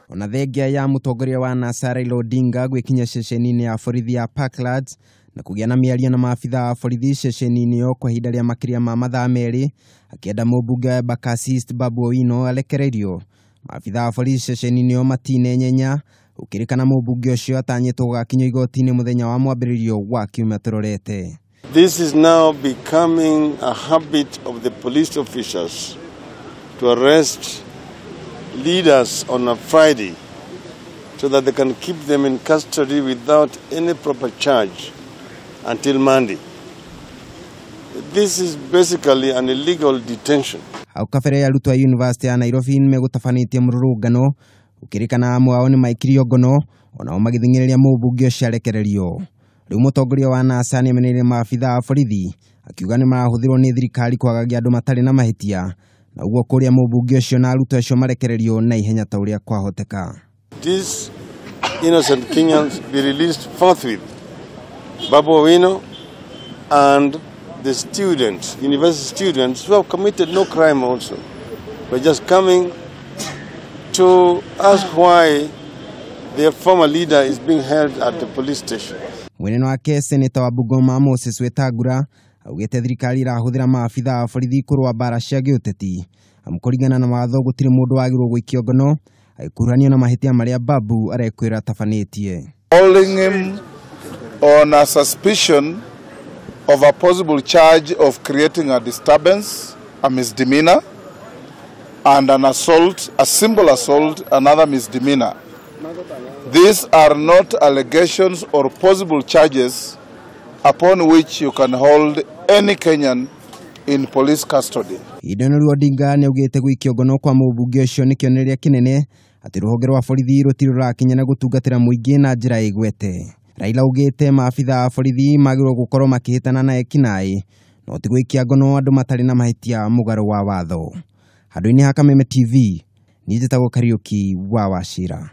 Ona thengia ya mũtongoria wa NASA Raila Odinga gwĩkinya ceceni-inĩ ya borithi ya Parklands na kũgĩa na mĩario na maabitha a borithi ceceni-inĩ ĩyo kwa ihinda rĩa makĩria ma mathaa 2 akĩenda mũmbunge wa Embakasi East Babu Owino arekererio. Maabitha a borithi ceceni-inĩ ĩyo matinenyenya gũkĩrĩkana mũmbunge ũcio atanyĩtwo gũgakinyio igoti-inĩ mũthenya wa mwambĩrĩrio wa kiumia tũrorete. This is now becoming a habit of the police officers to arrest leaders on a Friday so that they can keep them in custody without any proper charge until Monday. This is basically an illegal detention. Hau kabere arutwo a University ya Nairobi nĩmegũtabanĩtie mũrũrũngano gũkĩrĩkana amwe ao nĩmaikirio ngono onao magĩthing'ĩrĩria mũmbunge ũcio arekererio. Rĩu mũtongoria wa NASA nĩamenereirie maabitha a borithi akiuga nĩmarahũthĩrwo nĩ thirikari kwagagia andũ matarĩ na mahĩtia na ũguo kũrĩa mũmbunge ũcio na arutwo acio marekererio na ihenya ta ũrĩa kwahoteka. These innocent Kenyans be released forthwith. Babu Owino and the students, university students who have committed no crime also, but just coming to ask why their former leader is being held at the police station. Mwena wake seneta wa Bungoma Moses Wetangula augĩte thirikari ĩrahũthĩra maabitha a borithi kũrũa mbara cia gĩũteti amu kũringana na watho gũtirĩ mũndũ wagĩrĩirwo gũikio ngono agĩkuruhanio na mahĩtia marĩa Babu arekwĩra atabanĩtie. Holding him on a suspicion of a possible charge of creating a disturbance, a misdemeanor, and an assault, a simple assault, another misdemeanor. These are not allegations or possible charges upon which you can hold any Kenyan in police custody. Ihinda-inĩ rĩu Odinga nĩaugĩte gũikio ngono kwa mũmbunge ũcio nĩ kĩonereria kĩnene atĩ rũhonge rwa borithi rũtirĩ rũrakinya na gũtungatĩra mũingĩ na njĩra ĩgwete. Raila augĩte maabitha a borithi magĩrĩirwo gũkorwo makĩhĩtana na ekinaĩ no ti gũikia ngono andũ matarĩ na mahĩtia mũgarũ wa watho. Handũ-inĩ ha Kameme TV, niĩ njĩtagwo Kariũki wa Wachira.